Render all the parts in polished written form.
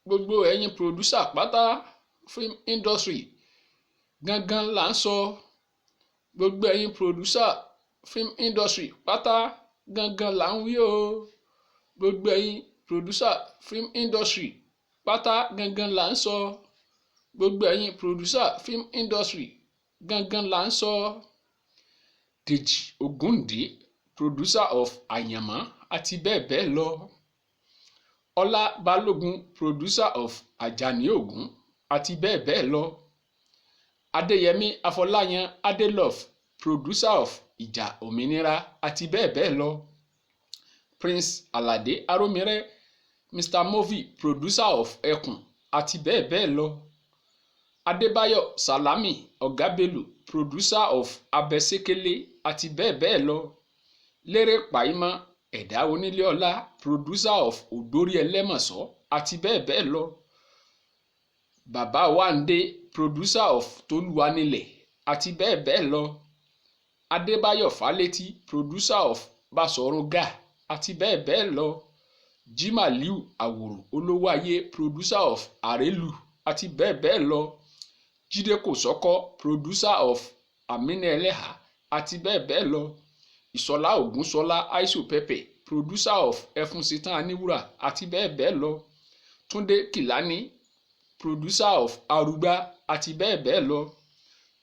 Gbogbo ẹ̀yin producer pátá, film industry gangan là ń sọ. Gbogbo ẹ̀yin producer film industry pátá gangan là ń wí o. Gbogbo ẹ̀yin producer film industry pátá gangan là ń sọ. Gbogbo ẹ̀yin producer film industry gangan là ń sọ. Dèjì Ògúndé, producer of Àyànmọ́ àti bẹ́ẹ̀ bẹ́ẹ̀ lọ. Ọlá Balógun, producer of Àjàní Ògún àti bẹ́ẹ̀ bẹ́ẹ̀ lọ. Adéyẹmí Afọláyan Adelove, producer of Ìjà Òmìnira àti bẹ́ẹ̀ bẹ́ẹ̀ lọ. Prince Alade Aromire, Mr Movie, producer of Ẹkùn àti bẹ́ẹ̀ bẹ́ẹ̀ lọ. Adébáyọ̀ Sálámì Ọ̀gá Bello, producer of Abẹ́sẹ̀kẹ̀lé àti bẹ́ẹ̀ bẹ́ẹ̀ lọ. Lérè Pàímọ́ Ẹ̀dá Oníléọlá, producer of Ògbórí Ẹlẹ́mọ̀ṣọ́ àti bẹ́ẹ̀ bẹ́ẹ̀ lọ. Bàbá Wándé, producer of Tolúwanilẹ̀ àti bẹ́ẹ̀ bẹ́ẹ̀ lọ. Adébáyọ̀ Fálétí, producer of Báṣọ̀run Gáà àti bẹ́ẹ̀ bẹ́ẹ̀ lọ. Jimaliu Àwòrò Olówóayé, producer of Àrélù àti bẹ́ẹ̀ bẹ́ẹ̀ lọ. Jíde Kòsọ́kọ́, producer of Amina Eleha àti bẹ́ẹ̀ bẹ́ẹ̀ lọ. Ìṣọ̀lá Ògúnṣọlá Aisho Pepper, producer of Ẹfúnṣetán Aníwúrà àti bẹ́ẹ̀ bẹ́ẹ̀ lọ. Túndé Kìlání, producer of Arúgbá àti bẹ́ẹ̀ bẹ́ẹ̀ lọ.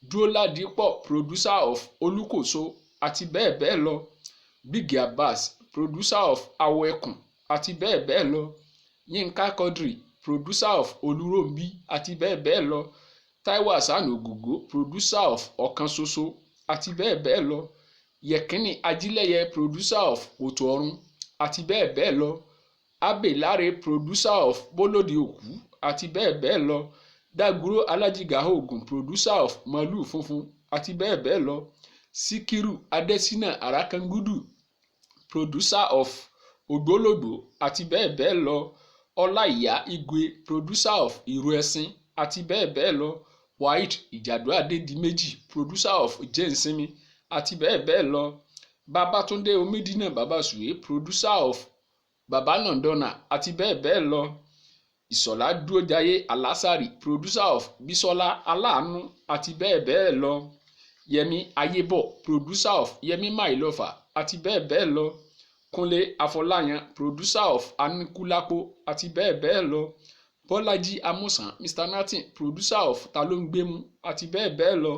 Dúóládipọ̀, producer of Olúkòso àti bẹ́ẹ̀ bẹ́ẹ̀ lọ. Big Abbas, producer of Awọ Ẹkùn àti bẹ́ẹ̀ bẹ́ẹ̀ lọ. Yínká Quadri, producer of Olúrónbí àti bẹ́ẹ̀ bẹ́ẹ̀ lọ. Taiwo Hasan Ògògó, producer of Ọ̀kan Ṣoṣo àti bẹ́ẹ̀ bẹ́ẹ̀ lọ. Yẹkínní Ajílẹ̀yẹ, producer of Kòtò Ọ̀run àti bẹ́ẹ̀ bẹ́ẹ̀ lọ. Abbey Láre, producer of Bólódé Òkú àti bẹ́ẹ̀ bẹ́ẹ̀ lọ. Dágúró Alájìgá Ògùn, producer of Màálùú Funfun àti bẹ́ẹ̀ bẹ́ẹ̀ lọ. Síkírù Adésínà Àràkàngúdù, producer of Ògbólógbòó àti bẹ́ẹ̀ bẹ́ẹ̀ lọ. Ọláìyá Igwe, producer of Ìrù Ẹṣin àti bẹ́ẹ̀ bẹ́ẹ̀ lọ. Waheed Ìjàdù Adédìméjì, producer of Jẹ́ǹsìnmi àti bẹ́ẹ̀ bẹ́ẹ̀ lọ. Babátúndé Omídínà Bàbá Sùwé, producer of Bàbá Nàndọ́nà àti bẹ́ẹ̀ bẹ́ẹ̀ lọ. Ìṣọ̀lá Dúrójayé Alásàrì, producer of Bísọ́lá Aláàánú àti bẹ́ẹ̀ bẹ́ẹ̀ lọ. Yẹmi Ayébọ̀, producer of Yẹmi My Lover àti bẹ́ẹ̀ bẹ́ẹ̀ lọ. Kúnlé Afọláyan, producer of Aníkúlápó àti bẹ́ẹ̀ bẹ́ẹ̀ lọ. Bọ́lájí Amusan, Mr Nothing, producer of Ta ló ń gbémú àti bẹ́ẹ̀ bẹ́ẹ̀ lọ.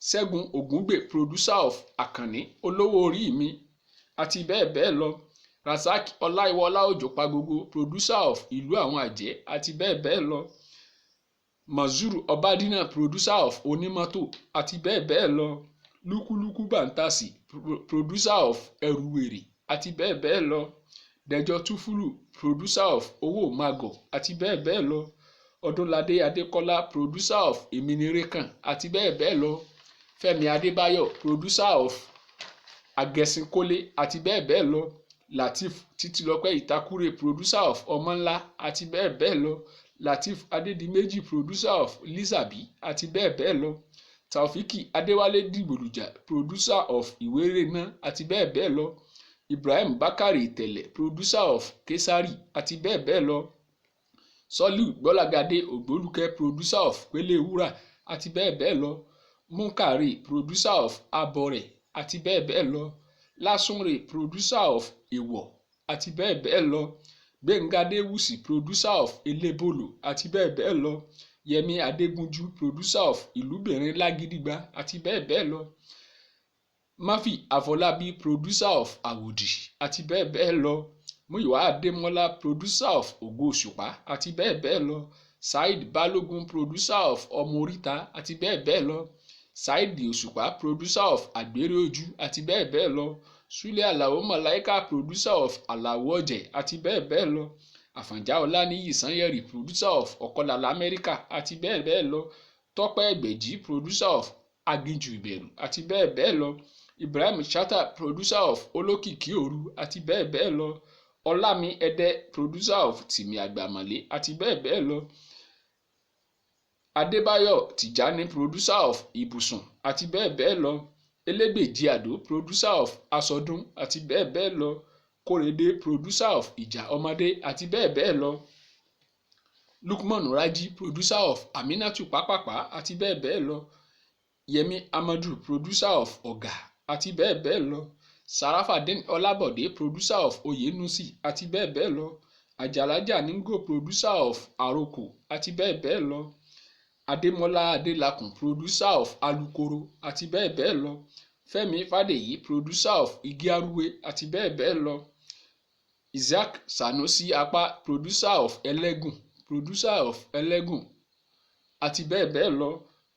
Ṣẹ́gun Ògúngbè, producer of Àkànní Olówó Orí Mi àti bẹ́ẹ̀ bẹ́ẹ̀ lọ. Rasaq Ọláìwọlá Òjòpagogo, producer of Ìlú Àwọn Àjẹ́ àti bẹ́ẹ̀ bẹ́ẹ̀ lọ. Mosúrù Ọbadínà, producer of Onímọ́tò àti bẹ́ẹ̀ bẹ́ẹ̀ lọ. Lúkúlúkú Bàǹtàsì, producer of Ẹrù Wèrè àti bẹ́ẹ̀ bẹ́ẹ̀ lọ. Dẹjọ́ Túfúlù, producer of Owó Magọ̀ àti bẹ́ẹ̀ bẹ́ẹ̀ lọ. Ọdúnládé Adékọ́lá, producer of Èminirékàn àti bẹ́ẹ̀ bẹ́ẹ̀ lọ. Fẹ́mi Adébáyọ̀, producer of Agẹṣinkólé àti bẹ́ẹ̀ bẹ́ẹ̀ lọ. Lateef Títílọpẹ́ Ìtakúrè, producer of Ọmọ Ńlá àti bẹ́ẹ̀ bẹ́ẹ̀ lọ. Lateef Adédìméjì, producer of Lísàbí àti bẹ́ẹ̀ bẹ́ẹ̀ lọ. Taofiki Adéwálé Dìgbòlùjà, producer of Ìwérénà àti bẹ́ẹ̀ bẹ́ẹ̀ lọ. Ibrahim Bákàrè Ìtẹ̀lẹ̀, producer of Kesari àti bẹ́ẹ̀ bẹ́ẹ̀ lọ. Soliu Gbọ́lágadé Ògbólúkẹ́, producer of Pélé Wúrà àti bẹ́ẹ̀ bẹ́ẹ̀ lọ. Munkari, producer of Abọrẹ̀ àti bẹ́ẹ̀ bẹ́ẹ̀ lọ. Lásùnrè, producer of Èèwọ̀ àti bẹ́ẹ̀ bẹ́ẹ̀ lọ. Gbẹ̀ngà Adéwùsì, producer of Elébòlò àti bẹ́ẹ̀ bẹ́ẹ̀ lọ. Yẹmi Adégúnjú, producer of Ìlúbìnrin Lágídígba àti bẹ́ẹ̀ bẹ́ẹ̀ lọ. Murphy Àfọlábí, producer of Àwòdì àti bẹ́ẹ̀ bẹ́ẹ̀ lọ. Múyìwá Adémọ́lá, producer of Ògo Òṣùpá àti bẹ́ẹ̀ bẹ́ẹ̀ lọ. Saheed Balogun, producer of Ọmọ Oríta àti bẹ́ẹ̀ bẹ́ẹ̀ lọ. Saheed Òṣùpá, producer of Àgbèrè Ojú àti bẹ́ẹ̀ bẹ́ẹ̀ lọ. Súlẹ̀ Àlàó Màláíkà, producer of Àlàó Ọ̀jẹ̀ àti bẹ́ẹ̀ bẹ́ẹ̀ lọ. Àfọ̀njá Ọláníyì Sanyẹ̀rì, producer of Ọ̀kọlà Lamẹ́ríkà àti bẹ́ẹ̀ bẹ́ẹ̀ lọ. Tọ́pẹ́ Ẹgbẹ̀jì, producer of Aginjù Ìbẹ̀rù àti bẹ́ẹ̀ bẹ́ẹ̀ lọ. Ibrahim Chatta, producer of Olókìkí Òru àti bẹ́ẹ̀ bẹ́ẹ̀ lọ. Ọlámi Ẹdẹ, producer of Tìmì Àgbàmọ̀lé àti bẹ́ẹ̀ bẹ́ẹ̀ lọ. Adébáyọ̀ Tìjání, producer of Ìbùsùn àti bẹ́ẹ̀ bẹ́ẹ̀ lọ. Elégbèjì Àdó, producer of Aṣọdún àti bẹ́ẹ̀ bẹ́ẹ̀ lọ. Kórèdé, producer of Ìjà Ọmọdé àti bẹ́ẹ̀ bẹ́ẹ̀ lọ. Lukman Raji, producer of Aminatu Pápápá àti bẹ́ẹ̀ bẹ́ẹ̀ lọ. Yẹmi Amadu, producer of Ọ̀gá àti bẹ́ẹ̀ bẹ́ẹ̀ lọ. Sarafadeen Ọlábọ̀dé, producer of Oyenusi àti bẹ́ẹ̀ bẹ́ẹ̀ lọ. Àjàlá Janingo, producer of Àròkò àti bẹ́ẹ̀ bẹ́ẹ̀ lọ. Adémọ́lá Adélakùn, producer of Alukoro àti bẹ́ẹ̀ bẹ́ẹ̀ lọ. Fẹ́mi Fádèyí, producer of Igi Arúwé àti bẹ́ẹ̀ bẹ́ẹ̀ lọ. Isaac Sanusi Apa, producer of Ẹlẹ́gùn, producer of Ẹlẹ́gùn àti bẹ́ẹ̀ bẹ́ẹ̀ lọ.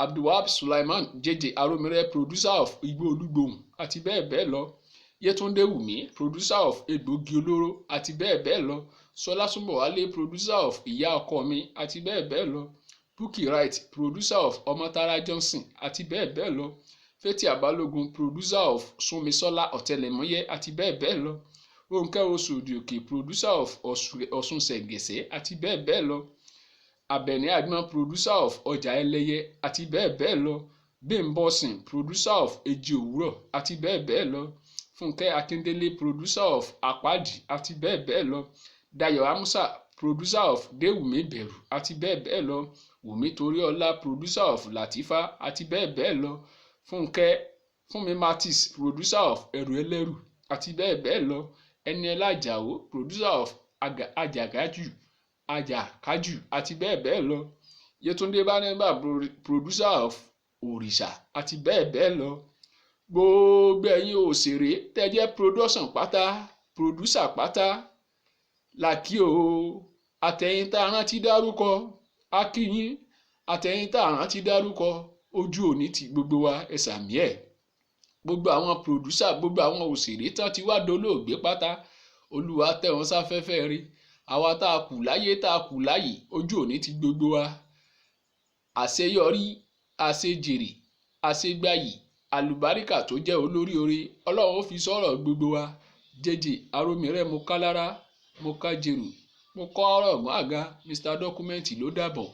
Abdulwahab Sulaiman Jj Aromire, producer of Igbó Olúgbòhùn àti bẹ́ẹ̀ bẹ́ẹ̀ lọ. Yétúndé Wùmí, producer of Egbògi Olóró àti bẹ́ẹ̀ bẹ́ẹ̀ lọ. Ṣọlá Súnbọ̀wálé, producer of Ìyá Ọkọ Mi àti bẹ́ẹ̀ bẹ́ẹ̀ lọ. Bukky Wright, producer of Ọmọ́tárá Johnson àti bẹ́ẹ̀ bẹ́ẹ̀ lọ. Fathia Balogun, producer of Súnmisọ́lá Ọ̀tẹlẹ̀múyẹ́ àti bẹ́ẹ̀ bẹ́ẹ̀ lọ. Rónkẹ́ Oṣòdì-Òkè, producer of Ọ̀ṣun Ṣẹ̀gẹ̀ṣẹ̀ àti bẹ́ẹ̀ bẹ́ẹ̀ lọ. Àbẹ̀ní Àgbọ̀n, producer of Ọjà Ẹlẹ́yẹ àti bẹ́ẹ̀ bẹ́ẹ̀ lọ. Bímbọ́sìn, producer of Èjì Òwúrọ̀ àti bẹ́ẹ̀ bẹ́ẹ̀ lọ. Fúnkẹ́ Akíndélé, producer of Àpáàdì àti bẹ́ẹ̀ bẹ́ẹ̀ lọ. Dayọ̀ Amusa, producer of Déwùmí Bẹ̀rù àti bẹ́ẹ̀ bẹ́ẹ̀ lọ. Wùmí Toríọlá, producer of Latifa àti bẹ́ẹ̀ bẹ́ẹ̀ lọ. Fúnkẹ́ Fúnmi Martins, producer of Ẹrù Ẹlẹ́rù àti bẹ́ẹ̀ bẹ́ẹ̀ lọ. Ẹniọlá Àjàó, producer of Àjàkájù Àjàkájù àti bẹ́ẹ̀ bẹ́ẹ̀ lọ. Yétúndé Bánẹ́bà, producer of Òrìṣà àti bẹ́ẹ̀ bẹ́ẹ̀ lọ. Gbogbo ẹ̀yin òṣèré tẹ́ jẹ́ production pátá, producer pátá la kí o. Àtẹ̀yin tá a rántí dárúkọ, a kí yín. Àtẹ̀yin tá a rántí dárúkọ, ojú òní ti gbogbo wa, ẹ sàmì ẹ̀. Gbogbo àwọn producer, gbogbo àwọn òṣèré tán ti wá dolóògbé pátá, Olúwa tẹ́ wọn sáfẹ́fẹ́ rí. Àwa tá a kù láyé, tá a kù láyè, ojú òní ti gbogbo wa. Àṣeyọrí, àṣejèrè, àṣegbàyè, àlùbáríkà tó jẹ́ olórí oore, Ọlọ́run ó fi sọ̀rọ̀ gbogbo wa. Jẹ́jẹ́ Arómirẹ́, mo ká lára, mo ká jèrò, mo kọ́ ọ̀rọ̀ ọ̀gbọ́n àga. Mr Document ló dàbọ̀.